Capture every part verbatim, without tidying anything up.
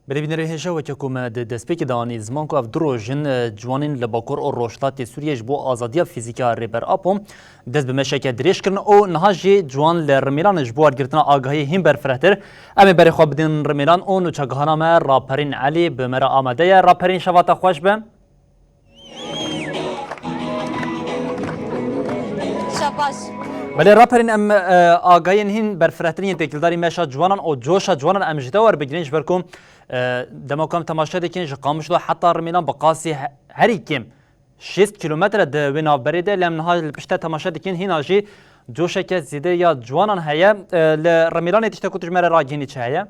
Belê bînerê hêja, weke ku me di destpêkê de anî ziman ku ev du roj in, e, ciwanên li Bakur û Rojhilatê Sûriyê ji bo azadiya fîzîkî ya Rêber Apo dest bi meşeke dirêj kirin û niha jî ciwan li Rimêlan ji bo wergirtina agahiyê hîn berfirehtir. Em ê berê xwe bidin Rimêlan û nûçegihana me Raperîn Elî bi me re amade ye. Raperîn, şeva te xweş be. Şev baş. Belê Raperîn, em, e, agahiyên hîn berfirehtir yên têkildarî meşa ciwanan û coşa ciwanan em ji te werbigirîn, ji ber ku, e, dema ku em temaşe dikin ji Qamişlo heta Rimêlan bi qasî he-, herî kêm şêst kîlometre di wê navberê de, lê em niha li pişt te temaşe dikin, hîna jî coşeke zêde ya ciwanan heye. E, li Rimêlanê tiştek ku tu ji me re ragihînî çi heye?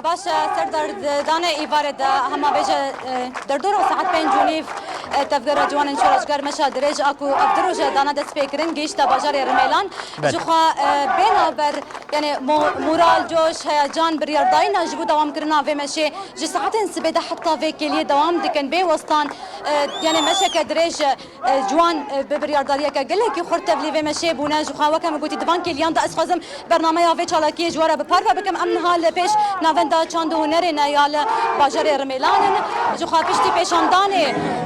Baş e, Serdar, di danê îvarê de hema vêje, e, derdora saet pênc û nîv, e, tevgera ciwanên şoreşger meşa dirêj a ku ev du roj e dana dest pê kirin, gihîşte bajarê Rimêlan. Belê. Ji xwe, e, bê navber, yani mo-, moral, coş, heyecan, biryardayîna ji bo dewamkirina vê meşê ji saetên sibê de heta vê kêliyê dewam dikin. Bê westan, e, yani meşeke dirêj e, e, ciwan, e, bi biryardariyeke gelekî xurt tevlî vê meşê bûne. Ji xwe weke min gotî di van kêliyan de ez xwazim bernameya vê çalakiyê ji we re bi parve bikim. Em niha li pêş Navenda Çand û Hunerê ne ya li bajarê Rimêlan in. Ji xwe piştî pêşandanê,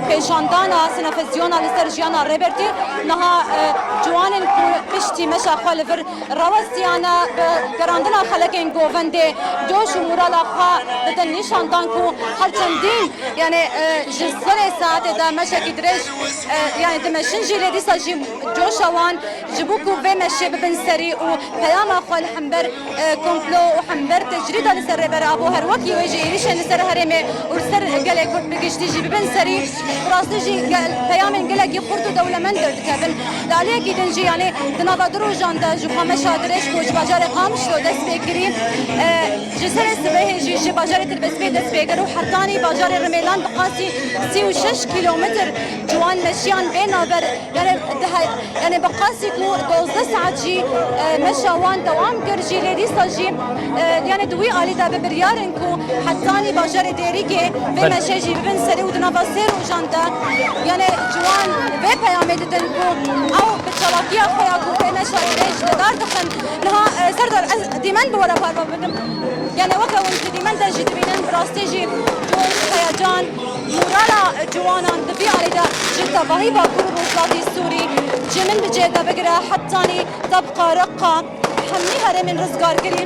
pêşandana sînofîzyona li ser jiyana Rêbertî, niha, e, ciwanên ku piştî meşa xwe li vir rawestiyane bi gerandina xelekên govendê coş û morala xwe didin nîşandan ku her çendîn, yani, e, ji serê saetê de meşekî dirêj, e, yani, dimeşin jî, lê dîsa jî coşa wan ji bo ku vê meşê bibin serî û peyama xwe li hember, e, komplo û hember tecrîda li ser Rêber Apo, her wekî wê jî êrîşên li ser herêmê û li ser gelê Kurd bi giştî jî bibin serî. Bi rastî jî gel-, peyamên gelekî xurt û dewlemend derdikevin. Li aliyekî din jî, yanî di nava du rojan de ji xwe meşa dirêj ku ji bajarê Qamişlo dest pê kirî, e, ji serê sibehê jî ji bajarê Tirbespê dest pê kir û hetanî bajarê Rimêlan bi qasî sî û şeş kîlometr ciwan meşiyan bê navber, yani di he-, yani bi qasî ku dozdeh saet jî, e, meşa wan dewam kir jî, lê dîsa jî, e, yani di wî alî de bi biryar in ku hetanî bajarê Dêrikê vê Belê. meşê jî bibin serî û di nava sê rojan de, yani ciwan vê peyamê didin ku ew bi çalakiya xwe ya ku vê meşa dirêj li dar dixin. Niha, e, Serdar, ez dîmen bi we re parve bikim. Yani weke hûn di dîmen de jî dibînin, bi rastî jî coş, heyecan, morala ciwanan di vî alî de ji tevahî Bakur û Rojhilatê Sûrî, ji Minbicê de bigire hetanî Tebqa, Reqa, hemî herêmên rizgarkirî,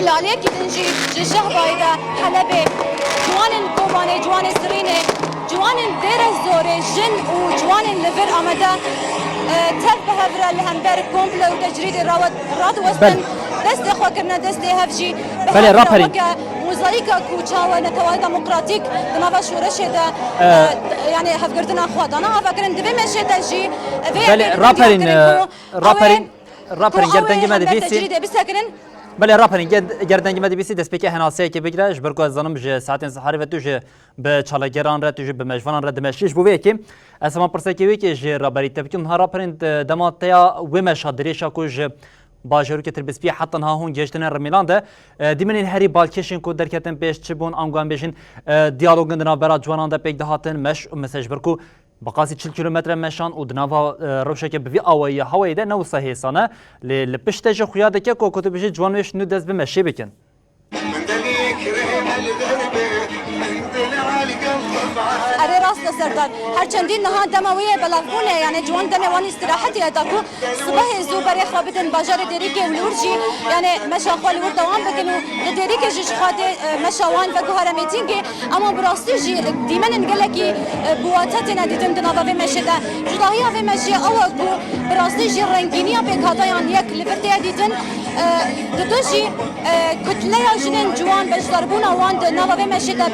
li aliyekî din jî ji Şehbayê de, Helebê, ciwanên Kobanê, ciwanê Sirînê, ciwanên Dêre Zorê, jin û ciwanên li vir amade, e, tev bi hev re li hember komplo û tecrîdê rawet-, radiwestin, Belê. destê xwe kirine destê hev jî bi Belê, hev re Raperîn. weke mozayîka ku çawa netewa demokratîk di nava şoreşê de, E, e, yani hevgirtina xwe dana avakirin. Di vê meşê de jî, e, vê Belê, yekê Raperîn, diyakirin e, ku Raperîn, ew ê Raperîn, ku ger ew ê dengê me hember dibîsî. tecrîdê bisekinin. Belê, Raperîn, ger, ger dengê me dibîsî, destpêkê henaseyekê bigire. Ji ber ku ez zanim ji saetên siharê ve tu jî bi çalakgeran re, tu jî bi mêjvanan re dimeşî. Ji bo vê yekê ez hema pirsekê wê yekê ji Raperîn te bikim. Niha Raperîn, de-, dema te ya wê meşa dirêşa ku ji bajarokê Tirbespiyê heta niha hûn gehiştine Rimêlan de, e, dîmenên herî balkêş ên ku derketin pêş çi bûn, ango em bêjin, e, diyalogin di navbera ciwanan de pêk dihatin, meş û mesej bir ku Bi qasî çil kîlometre meşan û di nava, e, rewşeke bi vî awayî ya hawayê de ne wisa hêsan e. Lê li pişt te jî xuya dike ku, ku tu bijî ciwan wê ji nû dest bi meşê bikin. Erê rast e Serdar. Her çendî niha dema wê ye belavbûn e, yani ciwan demê wan îstirahetê ye, da ku sibehê zû berê xwe bidin bajarê Dêrikê û li wir jî, yani meşa xwe li wir dewam bikin û li Dêrikê jî ji xwe dê, e, meşa wan veguhere mêtîngê. Ama bi rastî jî dîmenên gelekî, e, bi wate têne dîtin di nava vê meşê de. Cudahiya vê meşê ew e ku bi rastî jî rengîniya pêkhatayan yek li vir tê dîtin. E, didu jî, e, kutleya jinên ciwan, beşdarbûna wan di nava vê meşê de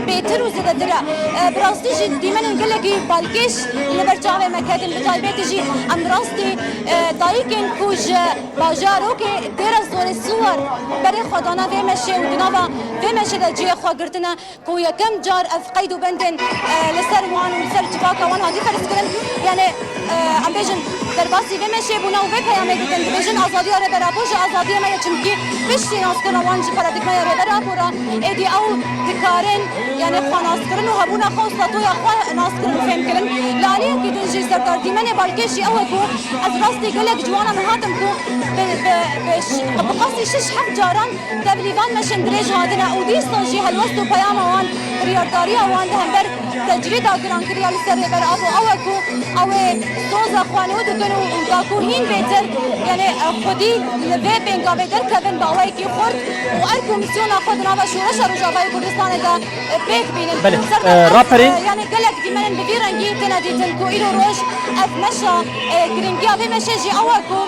bêtir û zêdetir e. E, bi rastî jî dîmenên gelekî balkêş li ber çavê me ketin, bi taybetî jî em rastî, e, dayikên ku ji bajarokê Dêra Zorê Siwar berê xwe dana vê meşê û di nava vê meşê de cihê xwe girtine. Ku yekem car ev qeyd û bendên, e, li ser wan û li ser civaka wan hatî ferz kirin. Yani, e, em bêjin, Derbasî vê meşê bûne û vê peyamê dikin, dibêjin azadiya Rêber Apo ji azadiyê me ye, çimkî piştî naskirina wan ji paradîgmaya Rêber Apo re êdî ew dikarin, yanî xwe naskirin û hebûna xwe û statuya xwe naskirin û fêhmkirin. Li aliyekî din jî Serdar Dîmenê balkêş jî ew e ku ez rastî gelek ciwanan hatim ku bi, bi, bi, ş-, bi qasî şeş heft caran tevlî van meşên dirêj hatine û dîsa jî helwest û peyama wan, biryardariya wan li hember tecrîda giran kiriya li ser Rêber Apo ew e ku ew ê soza xwe nû dikin û, û da ku hîn bêtir, yanî, e, xwedî li vê pêngavê derkevin bi awayekî xurt û erk û misyona xwe di nava şoreşa Rojavayê Kurdistanê de, e, pêk bînin. Belê, Serdar, e, ez, raperên e, yanî gelek dîmenên bi vî rengî têne dîtin ku îro roj ev meşa, e, giringiya vê meşê jî ew e ku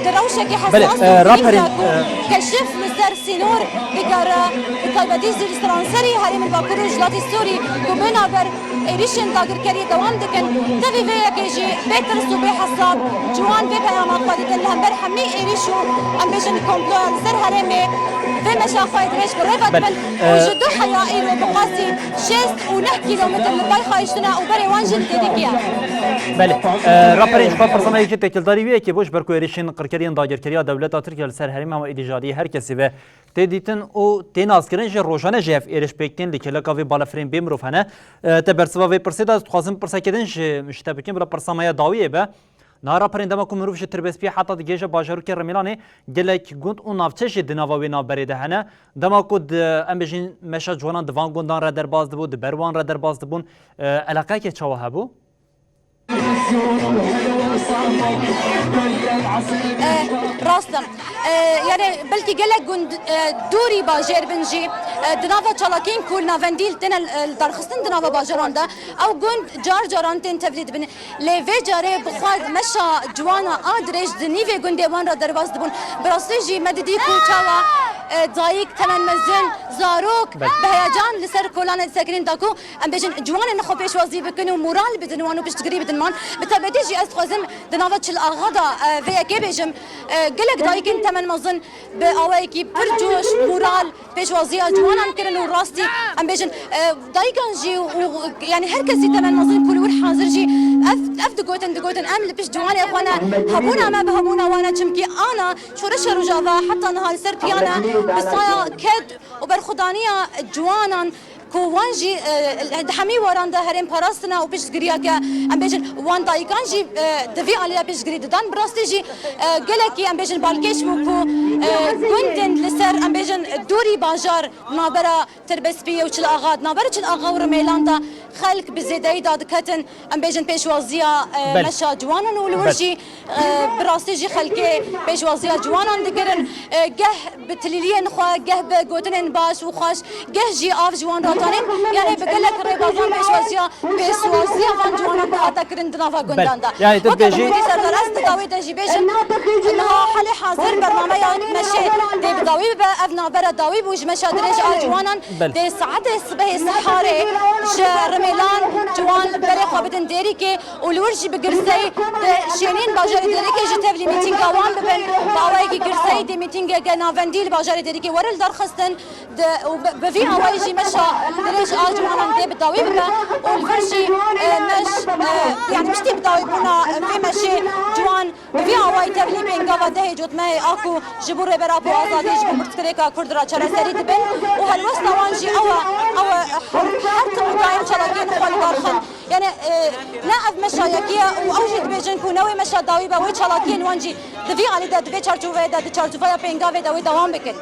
di rewşekî Belê, hesas e, û raperên, ku e, keşif li ser sînor digere, bi taybetî jî li seranserî herêmên Bakur û Rojhilatê Sûrî ku bê navber êrîşên dagirkeriyê dewam dikin, tevî vê yekê jî bê tirs û bê hesab ciwan vê peyama xwe didin li hember hemî êrîş û, em bêjin, komploya li ser herêmê vê meşa xwe yê dirêj bi rê ve Belê, dibin û e, ji Duheya îro bi qasî şêst û neh kîlometr li pay xayiştine û berê wan jî li Dêrikê ye. Belê. E, raperên ji xwe pirsa me yekê têkildarî wî yekê bû ji ber ku êrîşên qirkeriyên dagirkeriya dewleta Tirkiye li ser herêmê hema êdî ji aliyê her kesî ve tê dîtin û tê naskirin, ji rojane jî ev êrîş pêk tên li kêleka vê balafirên bê mirov hene. E, te bersiva vê pirsê de ez dixwazim pirseke din ji, ji te bikim, bila pirsa me ya dawiyê be. Niha raperên dema ku mirov ji Tirbespiyê heta digihêje bajarokê Rimêlanê, gelek gund û navçe jî di nava wê navberê de hene. Dema ku di, em bêjin, meşa ciwanan di van gundan re derbas dibû, di ber wan re derbas dibûn, e, eleqeyekê çawa hebû? E, rast e. E, yani belkî gelek gund, e, dûrî bajêr bin jî, e, di nava çalakiyên ku li navendî têne, e, darxistin di nava bajaran de, ew gund car caran tên tevlî dibin. Lê vê carê bi xwe meşa ciwana a dirêj di nîvê gundê wan re derbas dibûn. Bi rastî jî me didî ku çawa, e, dayik, temenmezin, zarok Belê. bi heyecan li ser kolanê disekirîn da ku em bêjin ciwanên xwe pêşwazî bikin û moral bidin wan û piştgirî bidin wan. Bi taybetî jî ez dixwazim di nava Çil Axa de, e, vê yekê bêjim. E, gelek dayikên temenmezin bi awayekî pir coş, moral, pêşwaziya ciwanan kirin û rastî, em bêjin, e, dayikan jî û, û, yani her kesî temenmezin ku li wir hazir jî ev, ev digotin, digotin, em li pişt ciwanê xwe ne, hebûna me bi hebûna wan e, çimkî ana şoreşa Rojava heta niha li ser piyan e, bi saya ked û berxwedaniya ciwanan ku wan jî, e, di hemî waran de herêm parastine û piştgiriyeke, em bêjin, wan dayikan jî, e, di vî alî de piştgirî didan. Bi rastî jî, e, gelekî, em bêjin, balkêş bû ku, e, gundên li ser, em bêjin, dûrî bajar, navbera Tirbespiyê û Çil Axa, di navbera Çil Axa û Rimêlan de xelk bi zêdeyî dadiketin, em bêjin, pêşwaziya, e, Belê. meşa ciwanan û li wir Belê. jî, e, bi rastî jî xelkê pêşwaziya ciwanan dikirin. E, geh bi tilîliyên xwe, geh bi gotinên baş û xweş, geh jî av ji wan ratanîn. Yanî bi gelek rêbazan pêşwaziya, pêşwaziya van ciwanan dihate kirin di nava gundan de. Belê. Yanî tu Weke dibêjî dibûtî Serdar, ez di dawî de jî bêjim, niha helê hazir bernameya meşê dê bi dawî bibe. Ev navbera dawî bû ji meşa dirêj a ciwanan. Belê. Dê saetê sibehê siharê ji Rimêlan ciwan berê xwe bidin Dêrikê. Û li wir jî bi girseyî di şêniyên bajarê Dêrikê jî tevlî mîtînga wan bibin. Bi awayekî girseyî dê mîtîngeke navendî li bajarê Dêrikê were lidarxistin. Di, û bi, bi vî awayî jî meşa dirêj a ciwanan dê bi dawî bibe. Û li vir jî, e, meş, e, yani piştî bi dawîbûna vê meşê ciwan bi vî awayî tevlî pêngava dehê cotmehê a ku ji bo Rêber Apo azadî, ji bo pirsgirêka Kurd re çareserî dibin. Û helwesta wan jî ew e, ew e her, her tim û dayim çalakiyên xwe li dar xin. Yani, e, ne ev meşa yekî ye û ew jî dibêjin ku ne wê meşa dawî be, wê çalakiyên wan jî di vî alî de, di vê çarçoveyê de, di çarçoveya pêngavê de wê dewam bikin.